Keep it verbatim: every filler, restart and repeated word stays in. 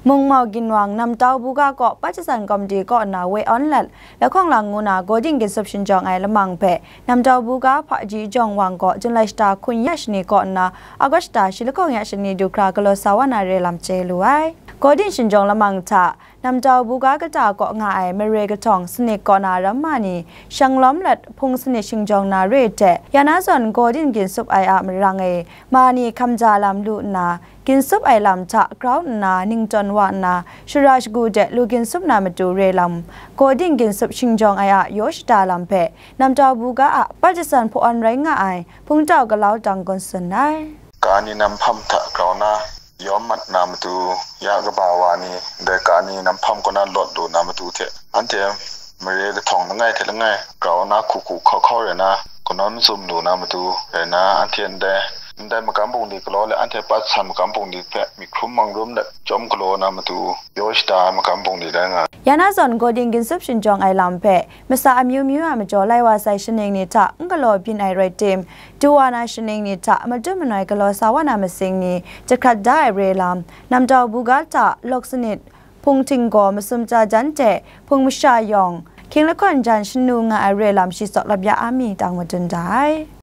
Mungmau Ginwang Namtau Buga kaw Patjasan Komiti kaw nna Woi Awn Lat, Lahkawng Lang ngu na Gawding Ginsup Shinjawng ai lamang hpe Namtau Buga Hpaji Jawng Wang kaw Junlai shata hkun ya shani kaw nna August shata shi lahkawng ya shani du hkra galaw sa wa na re lam chye lu ai. Gawding Shinjawng lamang hta Namtau Buga kata kaw nga ai mare kahtawng Sanik kaw na ramma ni, Shanglawm Lat Hpung Sanit Shingjawng na re hte, ya na zawn Gawding Ginsup ai a marang e, ma ni hkamja lam lu nna, ginsup ai lam hta grau nna ningtawn wa nna, shara shagu de lu ginsup na matu re lam, Gawding Ginsup Shingjawng ai a yaw shada lam hpe, Namtau Buga a Patjasan Hpaw Awn rai nga ai, Hpungtau Galau Dang gawn tsun ai. Kani nam hpam hta grau na, yawm mat na matu, ya kaba wa ni, dai kani nam hpam kaw na lawt lu na matu hte, anhte mare kahtawng langai hte langai grau na hku hku hkau hkau rai na, kanawn mazum lu na matu rai na, anhte ndai, ndai magam bungli galaw let anhte Patjasan magam bungli hpe myi hkrum mang rum let chyawm galaw na matu, yaw shada ai magam bungli rai nga ai. Ya na zawn Gawding Ginsup Shinjawng ai lam hpe masa amyu myu a majaw lai wa sai shaning ni hta n galaw byin ai rai tim, du wa na shaning ni hta madun manoi galaw sa wa na masing ni jahkrat da ai re lam, Namtau Buga hta Lawk Sanit, Hpung Htinggaw, Masum Ca Jan hte Hpung Masha Yawng, Hkying Lahkawn Jan shanu nga ai re lam shi tsawk lap ya a mi tang madun da ai.